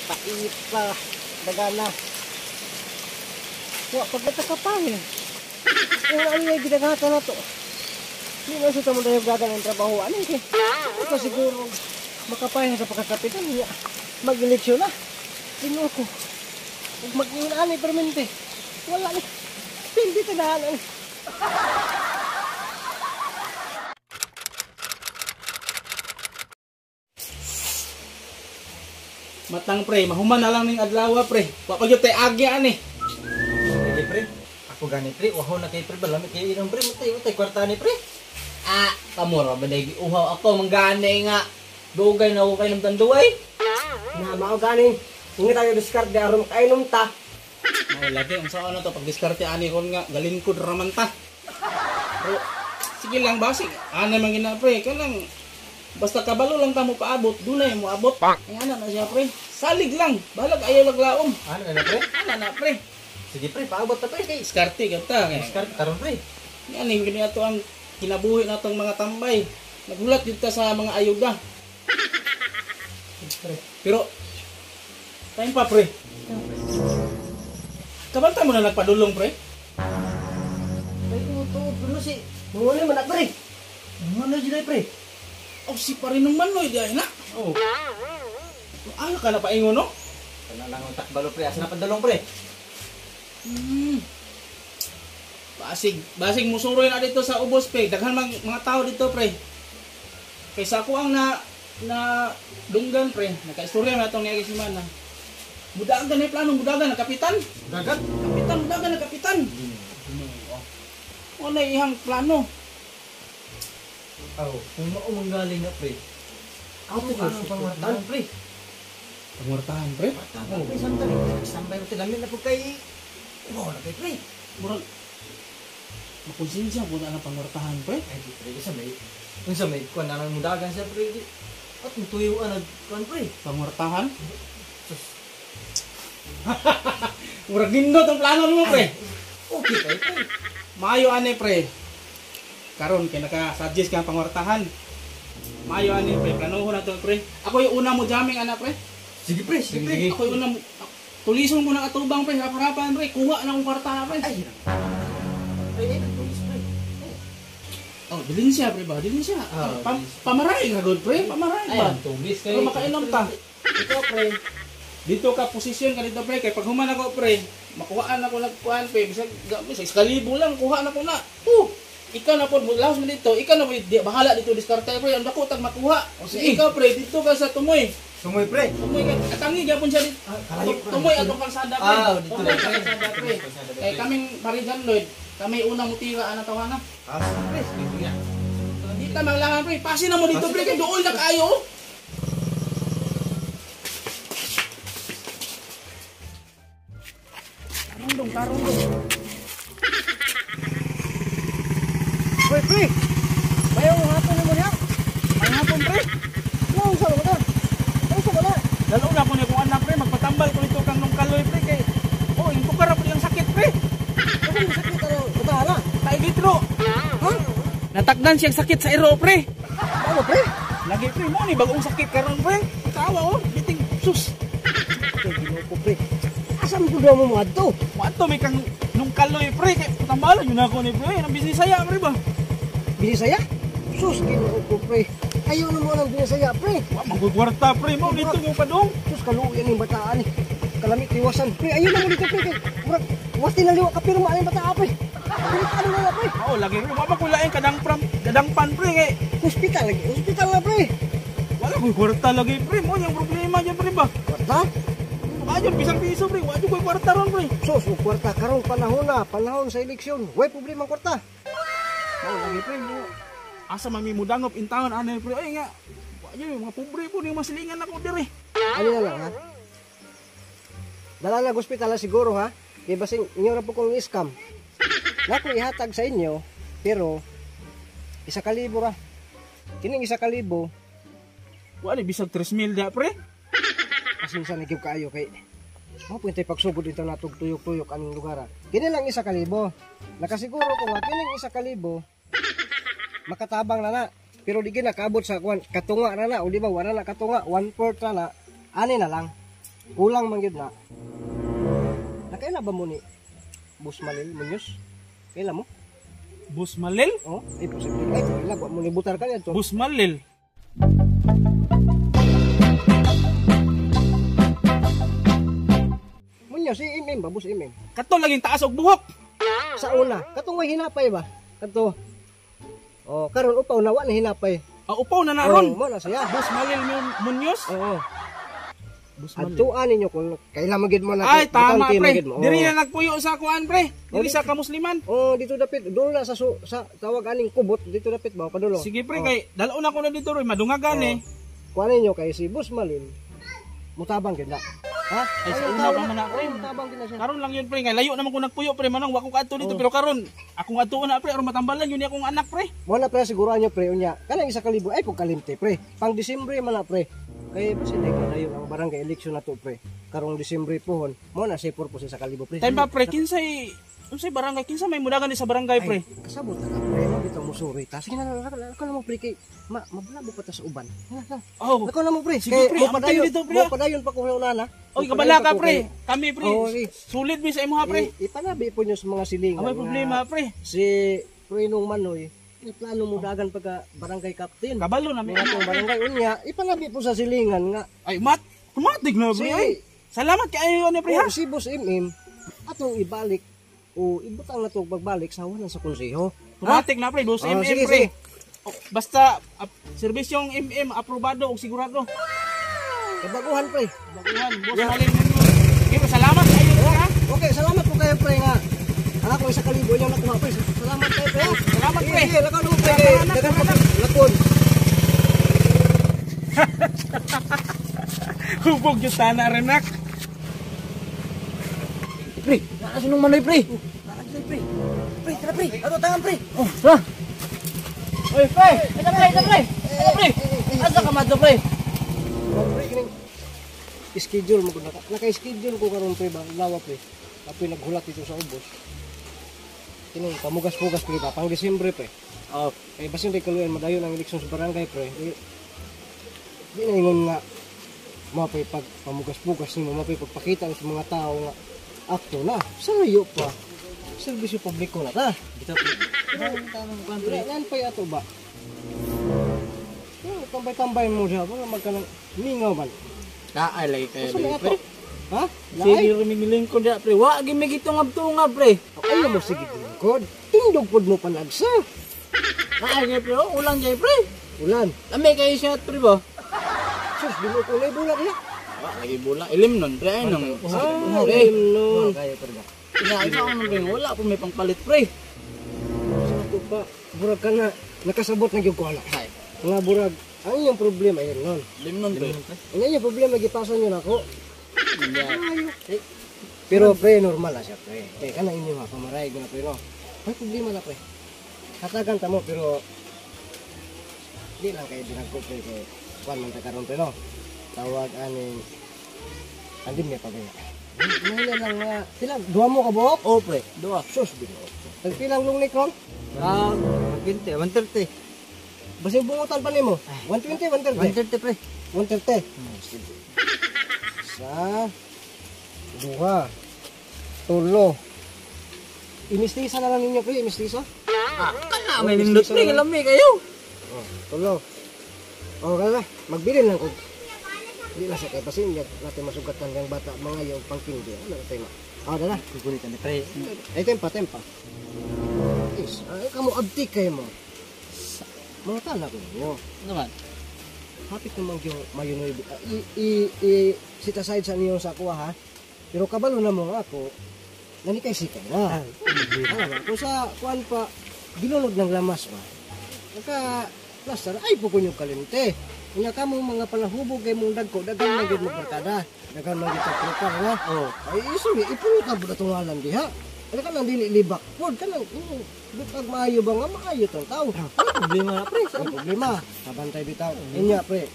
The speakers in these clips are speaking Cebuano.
Pait pa. Dagana. Wa pagkata ka pa eh. Kung ano yung gidagatan na to. Hindi na siya mo dahil gagan ang trabaho. Ano yun? Ito siguro makapahinga sa pagkakapitan niya. Mag-eleksyon na. Tingnan ko. Huwag mag-iinaan eh, permente. Wala na. Hindi tanahan. Matang pre, mahuman na lang ning adlaw pre. Wa pa gyud tay agya ani. Sige pre. Ako gani pre, waho na kay pre, balami kay inom pre, matay utay kwarta ni pre. Ah, kamo ra ba dai uhaw ako manggani nga. Dugay na ako kay ng tanduay. Na mao gani. Hindi tayo diskarte aron kainom ta. Mao lagi unsa ano to pag diskarte ani kon nga galingkod ra man ta. Pero sige lang basig. Ana man gina pre, kanang basta kabalo lang ta mo paabot, dunay mo abot. Ay ana na siya pre. Salig lang, balag ayaw laglaom. Ano na pre? Ana na pre. Sige pre, paabot ta pre kay Diskarte gyud ta. diskarte karon pre. Yan gini ato ang kinabuhi natong mga tambay. Nagulat gyud ta sa mga ayuda. Pre. Pero time pa pre. Kabanta mo na nagpadulong pre. Pre, uto, pero si Muna man pre. Muna jud pre. Oh, si Parinong Manoy di ay na. Oh. Ano ka na paingon no? Kana lang ang takbalo pre, asa na padulong pre? Basig, basig musuroy na dito sa ubos pre. Daghan mang mga tao dito pre. Kaysa ako ang na na dunggan pre. Nakaistorya na atong niya semana. Mudagan na plano, mudagan na kapitan. Dagan. Kapitan, mudagan na kapitan. Wala ihang plano. Aw, kung mao manggaling na pre. Ako ka ang pangwartahan pre. Pangwartahan pre. Oh, pre samtang standby mo tilamin na pud kay. Wow, na kay pre. Murag makonsensya po na ang pangwartahan pre. Ay di pre, isa may unsa may kuan na nang mudagan siya pre. Di. At mutuyuan nag kuan pre. Pangwartahan? Sus. Murag nindot ang plano nimo pre. Okay kay pre. Maayo ani pre. Karon kay naka-suggest ka ang pangwartahan. Maayo ani pre, planuhon na to pre. Ako yung una mo jamming ana pre. Sige pre, sige pre. Ako yung una mo tulison mo ng atubang pre, harapan pre, kuha na akong kwarta pre. Ay, pre, ay, nagtulis pre. Oh, bilin siya pre ba? Bilin siya. Ah, Pamaray ka good pre, pamaray Ay, ba? ang tulis kay. Pero makainom ta. Ikaw pre. Dito ka posisyon ka dito pre kay pag human ako pre, makuhaan ako nagkuhan pre, bisag bisag 1,000 lang kuha na ko na. Ikaw na po, laos mo dito, ikaw na po, di, bahala dito diskarte pre, ang dako tag makuha. O, sige. Ikaw pre, dito ka sa tumoy. Sumoy pre. Tumoy ka, atangi gyapon siya dito. Ah, kalayo pre. Tumoy atong kalsada pre. Ah, dito Tumoy lang, sa pre. kalsada pre. Kalsada, pre. Kay kaming Parijan Lloyd, kami unang mutira ana tawana. Ah, sige pre. Sige nga. Di ta manglangan pre, pasin na mo dito pre kay duol na kaayo. Tarong tarong. Pre, pre. Bayaw hapon mo niya. Ang hapon pre. Wow, sa mo na. Ay, sa wala. Lalo na ko ni kung anak pre, magpatambal ko nito kang nung kaloy pre kay oh, yung tukar po yung sakit pre. Ano yung sakit ano? Bata na. Taigitro. Ha? Natakdan siyang sakit sa iro pre. Ano pre? Lagi pre mo ni bagong sakit karon pre. Tawa oh, biting sus. Ay, Ginoo ko pre. Asa mo daw mo moadto? Moadto may kang nung kaloy pre kay tambalan yun ako ni pre. Ang binisaya pre ba? Binisaya? Sus, Ginoo ko pre. Ayaw na mo ng binisaya pre. Wa magugwarta pre mo dito mo padung. Sus, kaluoy ang bataan eh. Kalamit iwasan. Pre, ayaw na mo dito pre. Kay murag wasti na liwa ka pirma ang bataan pre. Delikado na na pre. Oo, lagi pre. Wa makulain kadang pram, kadang pan pre kay Hospital lagi. Hospital na pre. wala ko'y kwarta lagi pre. Mo yung problema dyan pre ba? Kwarta? Ayon bisang piso pre. Wa jud ko'y kwarta ron pre. Sus, og kwarta karong panahon na, panahon sa eleksyon. Way problema ang kwarta. Oo, lagi pre. Mo. Asa man mi mudangop in town ani pre. Ay nga. Wa jud mga pobre po ning masilingan ako diri. Ano na lang ha? Dala na hospital na siguro ha. Kay basing inyo ra po kong scam. Nako ihatag sa inyo, pero 1,000 ra. Kining 1,000, Wa ni bisag 3,000 da pre. Pasensya na gyud kaayo kay mo pwede pagsugod dito natog tuyok-tuyok aning lugar. Ha. Kini lang 1,000. Nakasiguro ko nga kining 1,000 makatabang na na. Pero di gid nakaabot sa kuan katunga na na o di ba wala na katunga 1/4 na na. Ani na lang. Kulang man gyud na. Nakaila ba mo ni Boss Malil Munoz? Kaila mo? Boss Malil? Oh, ay posible. Ay, kaila wa mo ni butar kaniya to. Boss Malil. Munoz si MM ba, Boss MM? Kato laging taas og buhok. Sa una, katong way hinapay ba? Kato. Oh, karon upaw na wa na hinapay. Ah, upaw na na ron. Oh, mo na siya. Boss Malil Munoz? Oo. Boss Malil. Adtuan ninyo kung kaila man gyud mo na. Ay, tama butante man pre. gyud mo. Oo. Diri na nagpuyo sa kuan pre. Diri sa kamusliman. Oh, dito dapit doon na sa sa tawag aning kubot dito dapit ba padulo. Sige pre, kay dalo na ko na dito roy, madungagan eh. Kuan ninyo kay si Boss Malil mutabang gyud na. Ha? Ay, sa una pa man na, pre. Mutabang gyud na siya. Karon lang yun pre, kay layo naman ko nagpuyo pre, manang wa ko kaadto dito pero karon akong adtuon na pre aron matambalan yun ni akong anak pre. Mo na pre siguruhan nyo pre unya. Kanang 1,000 ay pug kalimte pre. Pang Disyembre man na pre. Kay basin ko dayon ang barangay election na to pre. Karong Disyembre pohon, mo na say purpose 1,000 pre. Time ba pre, kinsay unsay barangay, kinsa may mudagan di sa barangay pre? Ay, kasabot na ka pre, mo bitong musuri ta. Sige na, na, na mo pre kay mablabo pa ta sa uban. Na, na. Oh. Ako na mo pre. Sige, Kay, pre, mo amping dito, pre, Mo padayon pa ko una na. Oy, kabala ka pre. Kami pre. Oo, sige. Sulit mi sa imuha pre. Ipanabi po nyo sa mga silingan. Amay problema pre. Si Prinong Manoy, plano mo dagan pagka barangay captain. Kabalo na mi. Mga atong barangay unya, ipanabi po sa silingan nga. Ay, mat, tumatig na pre. Si- Ay. Salamat kaayo ni pre ha. O, si Boss MM, atong ibalik o ibutang na to pagbalik sa wala sa konseho. Tumatik na pre, Boss Oh, MM sige, pre. sige. Oh, basta serbisyong MM aprobado og sigurado. Kabaguhan pre. Baguhan, Boss Malil Munoz. Okay, pre, salamat kaayo pre ha. Okay, salamat po kayo pre nga. Ang ako 1,000 yung nakuha pre. Salamat kayo pre. ha. Salamat, pre. Sige, lakaw na mo pre. Dagan pa lakon. Hubog yung tana renak. Pre, naa sinong manoy pre. Pre, pre, tara pre. Ato tangan pre. Oh, tara. Oy, pre. Ito pre, ito pre. Ito pre. Asa ka madto pre? Oh, pre, kining schedule mo ko naka-schedule ko karon pre ba lawa pre. Apoy naghulat dito sa ubos. Kining pamugas-pugas pre ba pang Disyembre pre. Oh, Kay basin day kaluyan madayon ang eleksyon sa barangay pre. Di na ingon nga mapay pag pamugas-pugas nimo mapay pagpakita sa mga tao nga akto na sa layo pa. Serbisyo publiko na ta. dito pre. Tanong Pre, nan pay ato ba? Oh, tambay-tambay mo siya, wala magkanang mingaw man. Naay lagi kayo Asa may pre. ato? Ha? Sige rumigilingkod da pre. Wa gi may gitungab-tungab pre. Ayaw mo sige lingkod. Tindog pod mo panagsa. Naay gyud pre, oh, ulang gyud pre. Ulan. Lami kayo siya pre ba? Sus, di mo kulay bulak niya. Wa lagi bula ilim nun pre ay nang. Ah, Pre. ilim nun. Ina ikaw man pre, wala po may pangpalit pre. Sa ato pa, burag ka na. Nakasabot na gyud ko ala. Ay, Nga burag, ang inyong problema ilim nun. ilim nun pre. Ang inyong problema gipasa nyo nako. Yeah. Pero pre, normal na siya pre. Kaya ka na inyo ha, pamaray ko na pre no. May problema na pre. Hatagan ta mo pero di lang kayo dinagko pre kay kuan man ta karon pre no. Tawag aning andim niya pagaya. Mahina lang nga pila duha mo ka buhok? Oh pre, duha. Sus Ginoo. Tagpilang long neck ron? Ah, 20, 130. Basig bungutan pa nimo. 120, 130. 130 pre. 130. Sa duha tulo. Imistisa na lang ninyo pre, imistisa. Ah, kana may nindot pre, lami kayo. Oh, tulo. Oh, kala, magbilin lang ko. Di na sa kay basin natin masugatan ng bata mga yung pangkindi. Ano na tayo ma? Ah, dala. Kukulitan ni pre. Ay tempa, tempa. Is, ay kamo abtik kayo mo. Mga tala ko ninyo. Ano man? Hapit naman yung Mayo 9. I sit aside sa niyo sa kuha ha. Pero kabalo na mo nga ako, nanikay sikay na. Ano ba? Kung sa kuan pa, ginunod ng lamas ba? Naka, plaster, ay po yung kalimte. Unya ka mong mga panahubog kay mong dagko, daghan man gyud mo barkada. Daghan man gyud tropa nga. Oh. Ay isuri, ipulutan po na tungalan diha. Ano ka nang dili libak pod ka nang pag maayo ba nga maayo tong tao. Ano problema na pre? Ang problema, kabantay bitaw. Inya pre.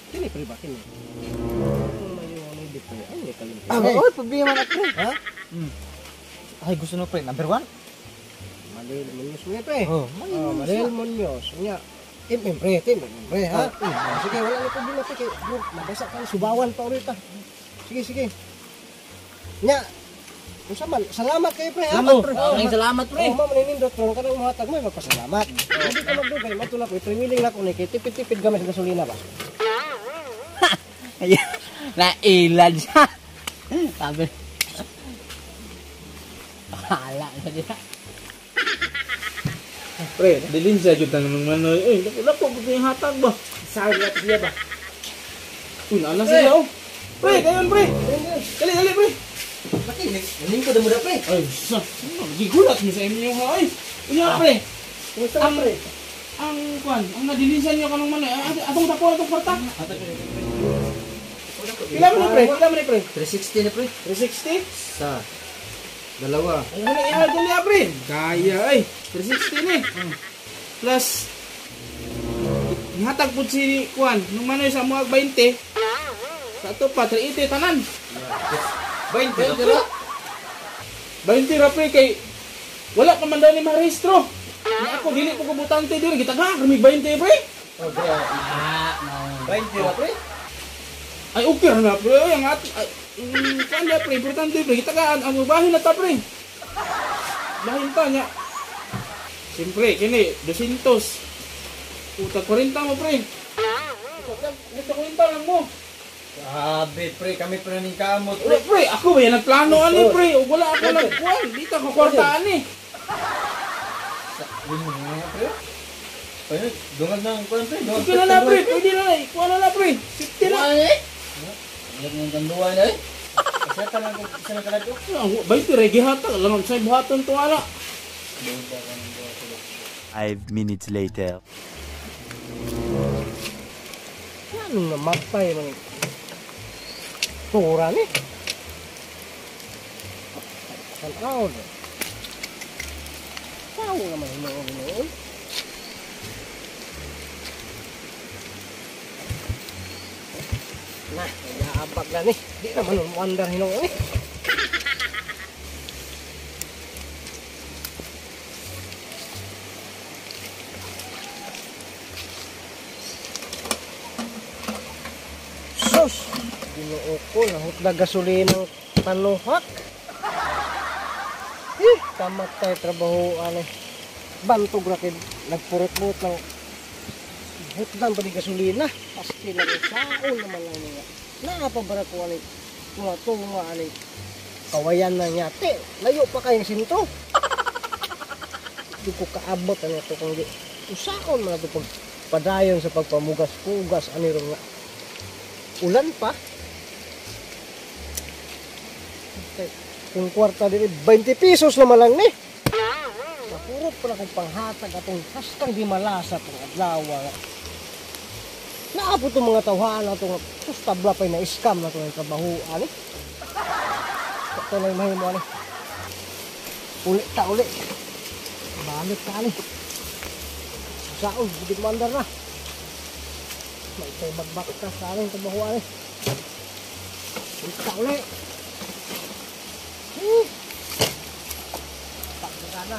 Kini pre ba kini? Ang mayo ano di pre. Ay ni kalimte. Ah, oh, problema na pre. Ha? Ay, gusto no pre, number 1. Malil Munoz nga pre. Oh, Oh, Malil Munoz. Unya MM pre, team MM pre ha. Sige, wala na problema pre kay bro, mabasa ka subawan pa ulit ah. Sige, sige. Nya. Unsa man, salamat kayo pre. ha? Salamat, pre. Maraming salamat, pre. Oh, ma'am, ninindot pero kanang muhatag mo magpasalamat. Hindi ka magdugay, mato na ko i-premiling na ko ni kay tipid-tipid gamit sa gasolina ba. Ayan. Nailad siya. Sabi. Akala na niya. Pre, dilin siya jud tanong manoy. Uy, dako ko yung hatag ba. Sabi na siya ba. Uy, naala sila oh. Pre, kayon pre. Dali, dali pre. Laki, nalingkod mo na pre. Ay, sa. Gigulat mo sa inyo ha. Ay, unya pre. Kumusta ka pre? Ang kwan, ang nadilisan niyo kanong manoy. Atong tapo atong kwarta. Pila man ni pre? Pila man ni pre? 360 na pre. 360? Sa dalawa. Ay, ano iya dali ah, pre. Kaya ay, 360 ni. Plus nihatag pud si kwan nung manoy sa mga 20. Sa ato pa 380 tanan. 20 na pre. 20 ra pre kay wala pa man daw ni marehistro. Ni ako dili ko kabutante diri gitaga kami 20 pre. Oh, pre. Ah, no. 20 na pre. Ay okay ra na pre. Ay, ang at kuan na pre, importante pre gitagaan ang bahin na ta pre. Bahin ta nya. Siyempre kini 200. Uta 40 mo pre. Uta 40 lang mo. Grabe pre, kami pre ning kamot Pre, pre. pre, ako ba yan nagplano ani pre? Ug wala ako nagkuan. Dito ko kwarta ani. Sa yun nga pre. Pre, dungag na ang kuan pre. Dungag Okay na na pre, pwede na na. Kuan na na pre. 50 na. Ano eh? Ilag ng tanduan eh. Isa ka lang, isa lang ka lang. Ang 20 re gihatag lang sa buhaton to ala. 5 minutes later. Ano namatay man. Tura ni. Tanaw. Tao naman hinuon noon. Na, naabag na ni. Di naman wonder hinuon ni. Sus! Ginoo ko, nahutla gasolina ng panuhak. Eh, kamatay trabaho, ano. Bantog ra kay nagpurot-purot ng hutdan pa di gasolina. Pasti lang, saon naman lang niya. Naapabara ko, ano, tunga-tunga, ano, kawayan na niya. Te, layo pa kayong sintro. Di ko kaabot, ano, ito kung di. Usaon man ito pag padayon sa pagpamugas-pugas, ano ron nga. Ulan pa. Okay. Kung kwarta diri 20 pesos naman lang ni. Napurot pala kong panghatag atong hastang di malasa tong adlaw. Naapot tong mga tawhana atong sus tabla pa'y na-scam na itong trabaho ani. Ito na yung mahimo ani. Uli ta uli. Balik ta ani. Saon, hindi ko maandar na. May tayo magbak ka sa aling trabaho ani. Uli ta uli. Pagkaka na.